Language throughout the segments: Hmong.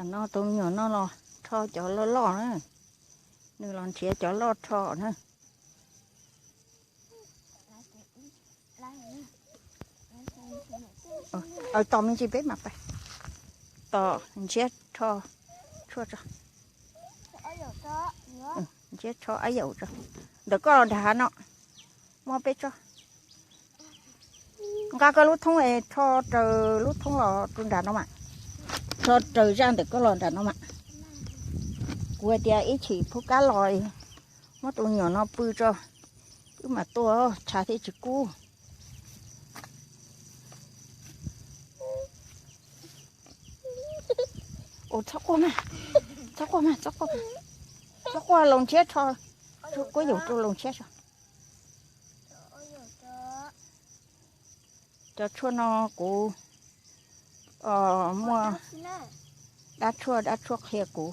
No tus me nyuam no los rho cov loj loj na, nws los nrhiav cov loj rho na. Tos me ntsis peb mam pais, tos nrhiav rho tshuaj tso, nrhiav rho ab yaum tso. Ntawm koj los nram hav no, muab peb tso. Nqa koj lub thoob es rho raws lub thoob los rau nram no mas, rho raws zaj ntawm koj los nram no mas. Kuv hais tias ib chim phub kab los, muab tus me nyuam no pw tso, wb mam tuaj, tshav thiaj tsis kub. Ua txhob quaj mas, txhob quaj mas, txhob quaj mas, txhob quaj, los nrhiav rho, kuv yuav rau los nrhiav rho. Cov tshuaj no kuv muaj dab tshuaj, dab tshuaj qhia kuv,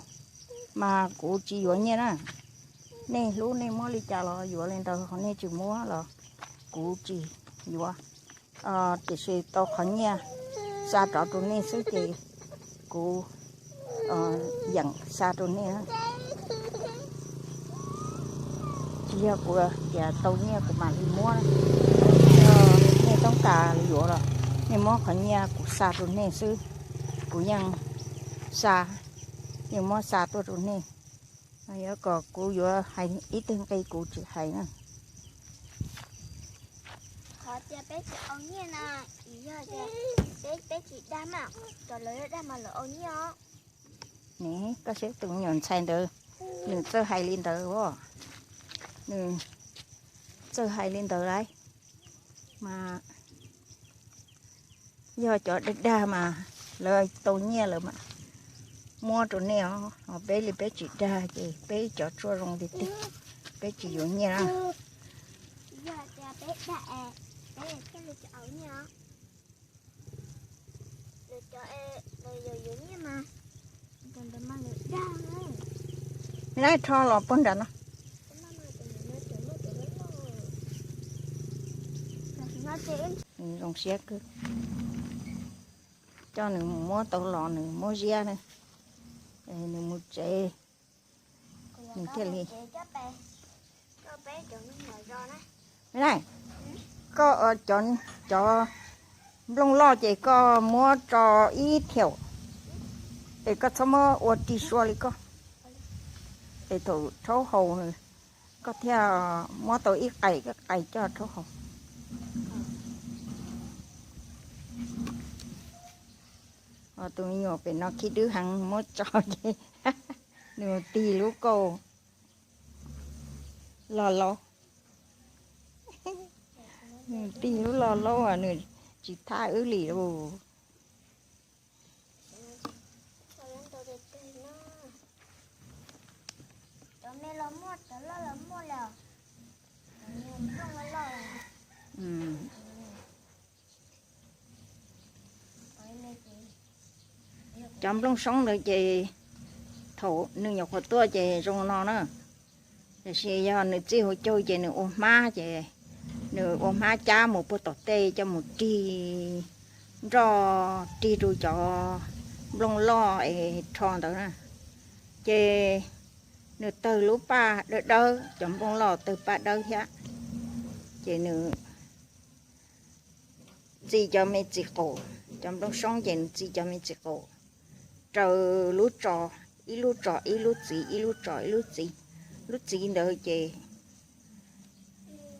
mas kuv tsis yuav nyiaj na. Nej hlub nej muab li cas los yuav li ntawd, ho nej tsis muab los kuv tsis yuav. Tiam sis tau qhov nyiaj xa rov rau nej xwb ces kuv yeem xa rau nej. Tsis yog kuv tias tau nyiaj kuv mam li muab, nej toob kas yuav los nej muab qhov nyiaj kuv xa rau nej xwb, kuv yeej xa, yeej muab xa tuaj rau nej. Yog kom kuv yuav hais ib teg nqi kuv tsis hais na. Qhov tias peb tsis au nyiaj na, yog tias peb, peb tsis dag mas, cov lawv dag mas lawv au nyiaj os. Ne, koj saib tus me nyuam ntxhais ntawd, nws txawj hais li ntawd as, nws txawj hais li ntawd lauj. Mas yog cov dag dag mas lawv tau nyiaj lawm mas muab rau nej os, ho peb li peb tsis dag ces peb cov tshuaj zoo tiag tiag, peb tsis yuav nyiaj na. Yog tias peb dag es peb thiaj li tsis au nyiaj os. Lawv cov, lawv yuav yuav nyiaj mas, cov ntawd mas lawv dag. Nab rho los puag nram no. Nws zoo siab kawg. Coj nws mus muab tau los nws muab ziab na, nws mus tsev, nws thiaj li. Koj, cov nplooj loj ces koj muab tso ib thiaum, es koj txhob muab ua ri sua li koj. Es thaum rhaub haus nws, koj thiaj muab tau ib qais ib qais coj rhaub haus. Tus me nyuam pem no khib dwb heev, muab tso ces nws tig lub kauj loj laub. Nws tig lub loj laub as, nws tsis thab wb li lauj. Cov nplooj soob ntawd ces thaum nws nyuam qhuav tuaj ces zoo no na. Tiam sis yog nws txij hauv caug ces nws ua hmab ces nws ua hmab cab mus puag tom tej coj mus rig nroj, rig rau cov nplooj loj es rho ntawd na. Ces nws tawg lub paj dawb dawb, cov nplooj loj tawg paj dawb thiab. Ces nws txi cov me txiv qaum, cov nplooj soob ces nws txi cov me txiv qaum raws lub tso, ib lub tso ib lub txiv, ib lub tso ib lub txiv. Lub txiv ntawd ces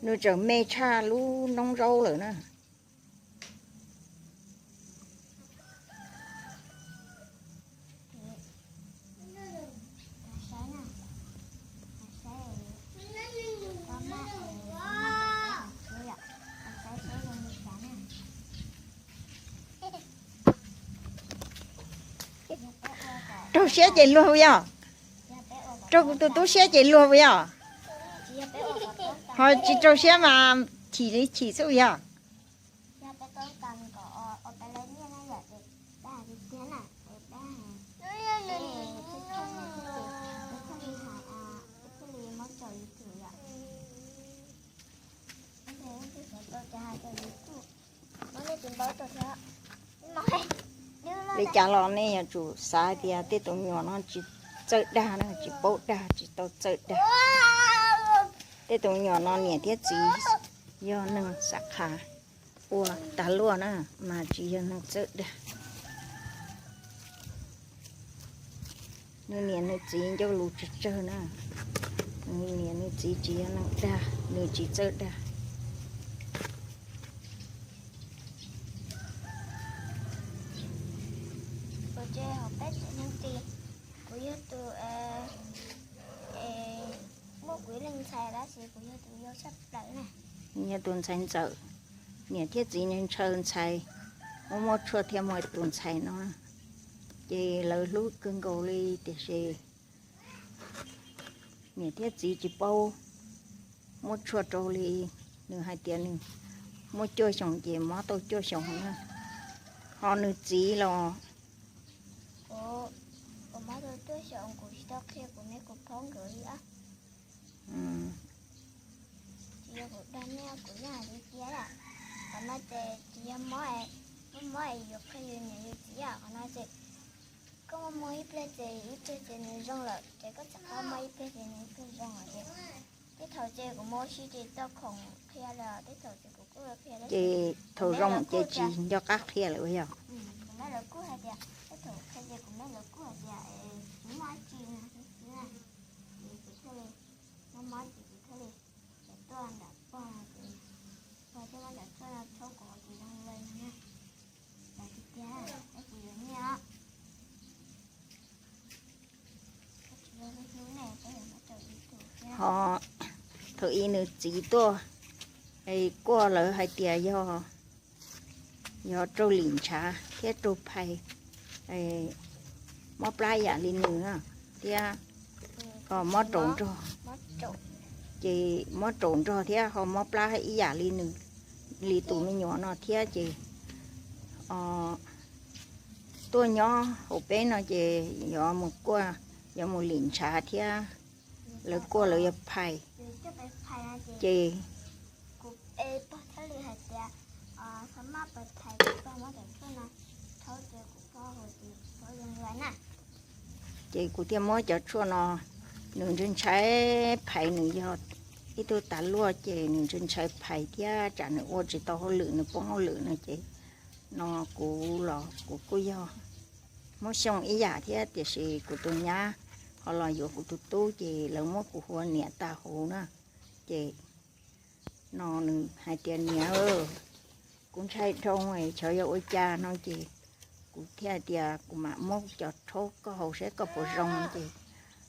nws tseem me tshaj lub noob zaub lawm na. Raug siab ces luag puas yog? Raug kuv tus tub siab ces luag puas yog? Ho tsis raug siab mas chim li chim xwb puas yog? Li cas los nej yuav tsum xav tias tej tus me nyuam no tsis txawj dag na, tsis paub dag, tsis tau txawj dag. Tej tus me nyuam no niam thiab txiv yog neeg xav qha ua tas luaj na, mas tsis yog neeg txawj dag. Nws niam nws txiv ncauj lus tsawg tsawg na. Nws niam nws txiv tsis yog neeg dag, nws tsis txawj dag. Kuv yog tus, muaj kuv ib leeg ntxhais tab sis kuv yog tus yau tshaj plaws na. Yog tus ntxhais ntxawm, niam thiab txiv ntshaw ntxhais, muaj muaj tshuaj thiaj muaj tus ntxhais no. Ces lawv hlub kawg nkaus li tiam sis niam thiab txiv tsis paub muab tshuaj rau li. Nws hais tias nws muaj cuaj xyoos ces mob tau cuaj xyoos na. Ho nws txiv los, kuv mob tau cuaj xyoos kuv tsis tau qhia kuv niam kuv pog nkawd li. Tsis yog kuv dag nej, kuv yeej hais li tiag. Qhov no ces tsis yog mob, mob mob es yuav qhia yus niam yus txiv. Qhov no ces koj muaj muaj ib pliag ces ib pliag ces nws zoo lawm, ces koj txawm muaj ib pliag ces nws ib pliag zoo lawm. Tej thaum ces kuv mus ua si ces tau khoom qhia lawm, tej thaum ces kuv kuj qhia. Ces thaum zoo ces tsis nco qab qhia lawm yog? Kuv niam lawv kuj hais tias, tej thaum qhia ces kuv niam lawv kuj hais tias tsis muaj dab tsi no xwb na. Ces kuv thiaj li mob mob ces kuv thiaj li tuaj nram pog, pog thiaj muab cov tshuaj no rhaub kuv hauv kuv zoo li no na. Tiag tiag, kuv yuav nyiaj. Ho thaum ub nws txiv tuaj, kuaj lawv hais tias yog, yog raug lim ntshav thiab raug phais, mob plab yam li nws thiab, ho mob raum nrog, ces mob raum nrog thiab ho mob plab ib yam li nws, li tus me nyuam no thiab ces tuaj nyob hauv peb no ces yuav mus kuaj, yuav mus lim ntshav thiab lawv kuaj lawv yuav phais. Ces ces kuv thiaj muab cov tshuaj no, nws ntshai ntshai phais, nws yog ib tug tas luaj ces nws ntshai ntshai phais thiab tsam nws ua tsis tau hauj lwm, nws poob hauj lwm no ces no kuv los kuv kuj yog Hmoob Xyooj ib yam thiab, tiam sis kuv tus nyab ho los yuav kuv tus tub ces lawv muab kuv hu ua niam tag huv na. Ces no nws hais tias niam, kuv ntshai dhau, xyov yog ua cas no ces kuv thiaj tias kuv mam muab cov rhaub koj haus saib koj puas zoo. Ces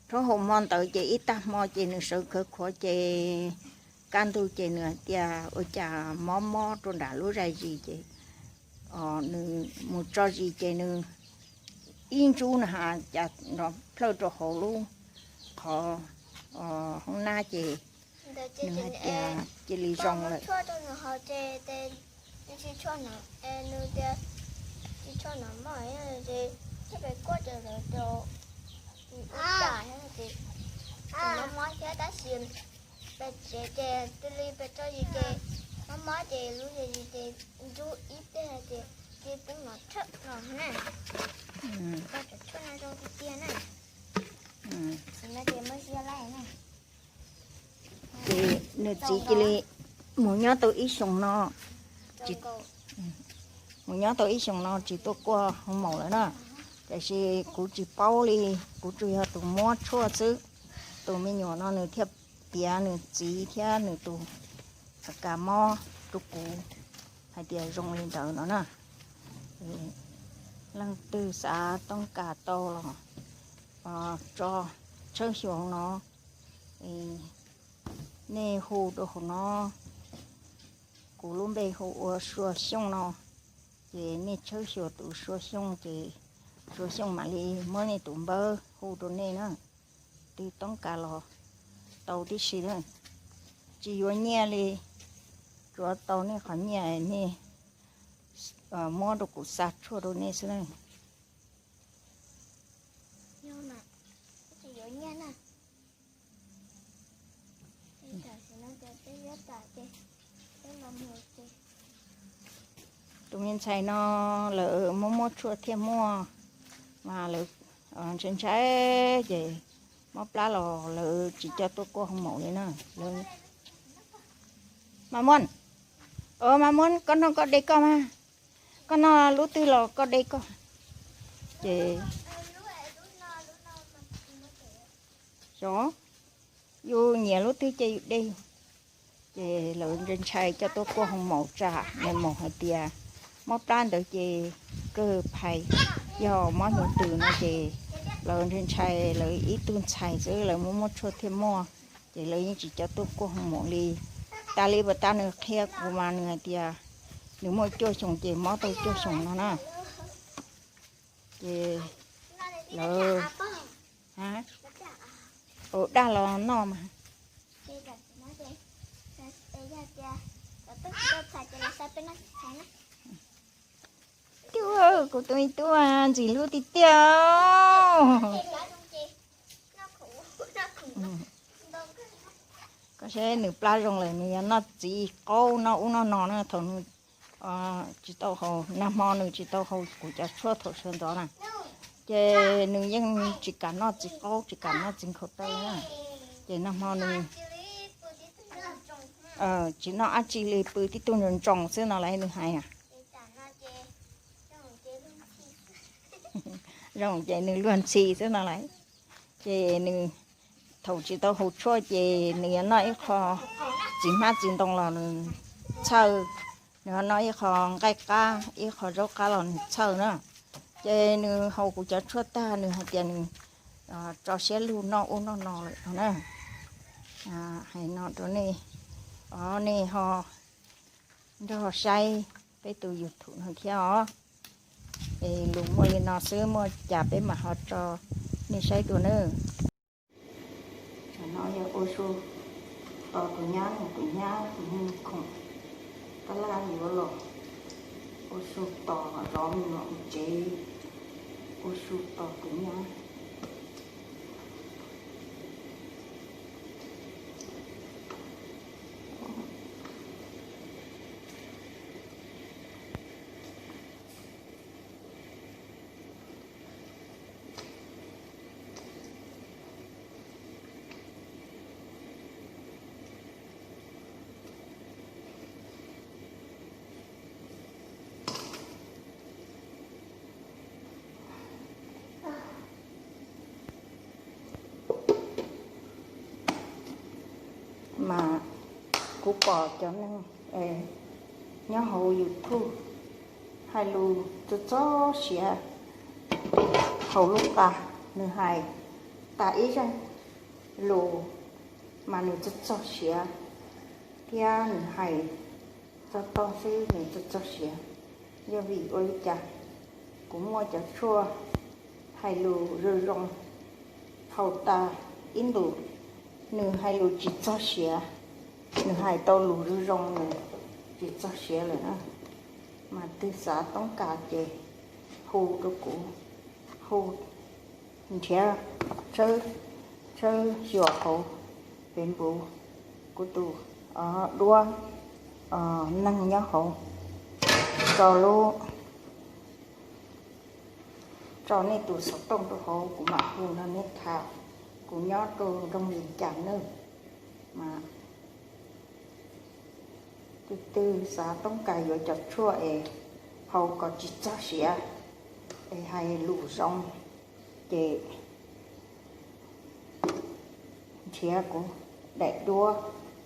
rhaub haus hmo ntawd ces ib tag hmo ces nws sawv khawv khuav ces kaj ntug ces nws hais tias ua cas mob mob rau nram lub zais zis ces nws mus tso zis ces nws ib ntsub na has cas nrov plhawj rau hauv lub qhov hoob nab ces nws hais tias cia li zoo lawm. Mob mob thiab tab sis pem tsev ces cia li pem tso zis ces mob mob ces lub zais zis ces ntsub ib pliag ces cia li poob no tshawm no na. Koj cov tshuaj no zoo tiag tiag na. Tsis no ces muaj zia laij na. Ces nws txiv cia li mus nyob tau ib xyoos no, mus nyob tau ib xyoos no tsis tuaj kuaj hoo maum lawm na. Tiam sis kuv tsis paub li, kuv tsuas yog tus muab tshuaj xwb. Tus me nyuam no nws thiaj piav nws txiv thiab nws tus a kas mob rau kuv hais tias zoo li ntawd no na. Leej twg xav toob kas tau los tso tshawb xyuas no, nej hu rau hauv no, kuv lub npe hu ua Sua Xyooj no, ces nej tshawb xyuas tus Sua Xyooj ces Sua Xyooj mam li muab nej tus npawb hu rau nej na. Twg toob kas los tau tib si na, tsis yuav nyiaj li, tsuav tau nej qhov nyiaj nej muab rau kuv xa tshuaj rau nej xwb na. Tus me ntxhais no lawv muab muab tshuaj thiaj muaj, mas lawv ntshai ntshai ces mob plab los lawv tsis coj tuaj kuaj hoo maum li na. Lawv, Mas Muab, o Mas Muab, koj noj koj de koj mas, koj noj lub twg los koj de koj. Ces xyov, yus nyiam lub twg ces yus de. Ces lawv ntshai ntshai coj tuaj kuaj hoo maum tsam nws mus hais tias mob plab ntawd ces kawg phais, yog mob hnyuv tws no ces lawv ntshai ntshai lawv ib tug ntxhais xwb lawv muab muab tshuaj thiaj muaj, ces lawv yeej tsis coj tuaj kuaj hoo maum li. Tas li puas tas nws qhia kuv mas nws hais tias nws muaj cuaj xyoos ces mob tau cuaj xyoos no na. Ces lawv, ua daj los noj mas. Tub, kuv tus me tub ntxim hlub tiag tiag. Koj saib nws plab zoo lawm nws yog noj txiv qaub noj ub noj no na thaum nws tsis tau haus, nag hmo nws tsis tau haus kuv cov tshuaj thaum sawv ntxov na, ces nws yeej tsis kam noj txiv qaub tsis kam noj txiv nkhaus taw na. Ces nag hmo nws tsis noj dab tsi li pw tib tug ntsoos ntsoos xwb no lawm nws hais na. Zoo ces nws luag ntxhi xwb no lawm. Ces nws thaum tsis tau haus tshuaj ces nws yuav noj ib qho txiv hmab txiv ntoo los nws txhawj, nws ho noj ib qho nqaij qab ib qho zaub qab los nws txhawj na. Ces nws haus kuv cov tshuaj tag nws hais tias nws tso siab lug noj ub noj no lawm no na. Hais no rau nej, o nej ho nrog saib peb tus YouTube no thiab os. Es lus muaj li no xwb muaj cas peb mam ho tso nej saib dua nawb. Tam no yog ua su tos tus nyab, tus nyab tus mus khoom tab laj yuav los ua su tos zov mus los tsev, ua su tos tus nyab. Mas kuv pom cov neeg nyob hauv YouTube hais lus txog txog siav hauv lub qa, nws hais tas ib zaj lus mas nws txog txog siav, thiab nws hais txog tog xwb nws txog txog siav. Yog vim ua li cas kuv muaj cov tshuaj hais lus zoo zoo haus tas ib ntus, nws hais lus tsis txog siav, nws hais tau lus zoo zoo nws tsis txog siav lawm na. Mas twg xav toob kas ces hu rau kuv, hu nrhiav tshawb xyuas hauv Facebook, kuv tus duab neeg nyob hauv, tso lub, tso nej tus xov tooj rau hauv kuv mam hu nrog nej tham. Kuv nyob rau nroog Lis Cas nawb. Mas tus twg xav toob kas yuav cov tshuaj es haus kom tsis txog siav es hais lus zoo ces nrhiav kuv daim duab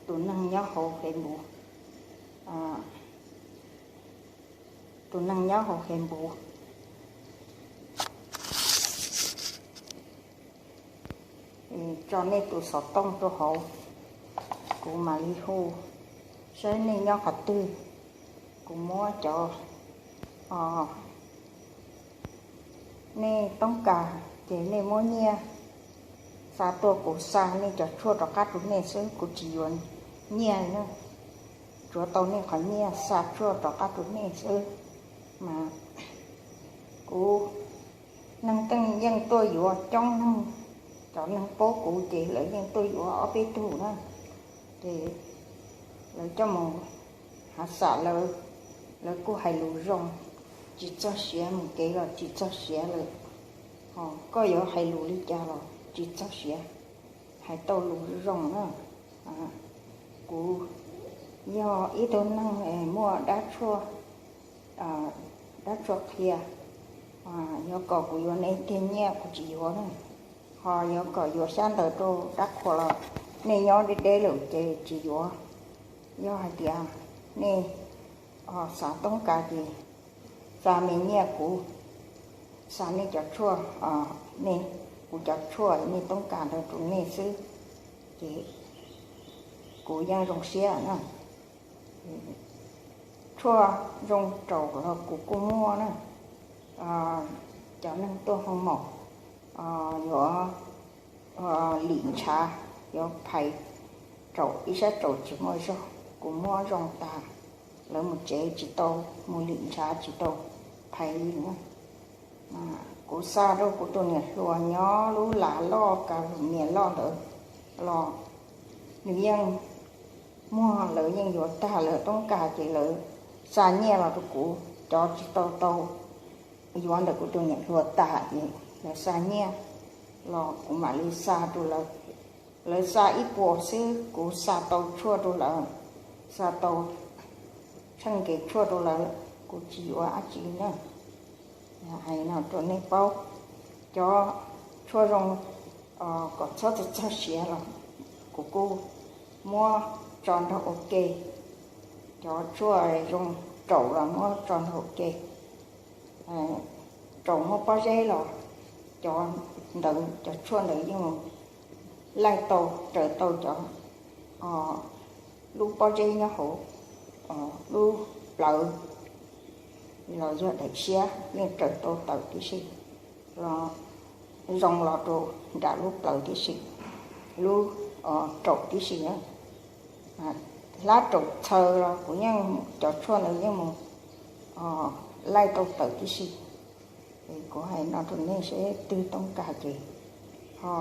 tus neeg nyob hauv Facebook, tus neeg nyob hauv Facebook. Tso nej tus xov tooj rau hauv, kuv mam li hu saib nej nyob qhov twg. Kuv muab cov, nej toob kas ces nej muab nyiaj xa tuaj kuv xa nej cov tshuaj rov qab rau nej xwb, kuv tsis yuav nyiaj na, tsuav tau nej qhov nyiaj xa tshuaj rov qab rau nej xwb. Mas kuv, neeg yeej tuaj yuav coob neeg, cov neeg paub kuv ces lawv yeej tuaj yuav ob peb tug na, ces lawv coj mus hav xam lawv Lawv kuj hais lus zoo, tsis txog siav, mus kev los tsis txog siav lawm. Ho koj yuav hais lus li cas los tsis txog siav, hais tau lus zoo na. Kuv yog ib tug neeg muaj dab tshuaj, dab tshuaj qhia. Yuav kom kuv yuav nej tiag nyiaj kuv tsis yuav na. Ho yuav kom yuav xyab ntawv rau dab qhuas los nej nyob deb deb lawm ces tsis yuav. Yog hais tias nej xav toob kas ces xa me nyiaj kuv, xa nej cov tshuaj, nej, kuv cov tshuaj nej toob kas ntawd rau nej xwb, ces kuv yeej zoo siab na. Tshuaj zoo raum los kuv kuj muaj na. Cov neeg tuaj hoo maum yuav lim ntshav, yuav phais raum ib sab raum tsis muaj zog, kuv muab zoo tas. Lawv mus tsev tsis tau, mus lim ntshav tsis tau phais li na. Kuv xa rau kuv tus niam hluas nyob lub Lav loj, Kav Lis Nias loj ntawd los, nws yeej muag, lawv yeej yuav tag lawv toob kas ces lawv xa nyiaj los rau kuv, cov tsis tau tau yuav ntawm kuv tus niam hluas tas ces lawv xa nyiaj los kuv mam li xa rau lawv. Lawv xa ib puas xwb kuv xa tau tshuaj rau lawv, xa tau tsheej nkev tshuaj rau lawv, kuv tsis yuav dab tsi na. Hais no rau nej paub, cov tshuaj zoo kom txhob txog siav los kuv kuj muab tso nrog ua ke. Cov tshuaj zoo raum los muab tso nrog ua ke. Raum muaj pob zeb los cov ntawd, cov tshuaj ntawd yeej laij tau, raws tau cov lub pob zeb nyob hauv lub plawv los yog daim siab yeej raws tau tawm tib si, los zoo los rau nram lub plawv tib si, lub raum tib si na. Hlab raum txhaws los kuv yeej, cov tshuaj ntawd yeej mus laij tau tawm tib si. Es kuv hais no rau nej seb twg toob kas ces ho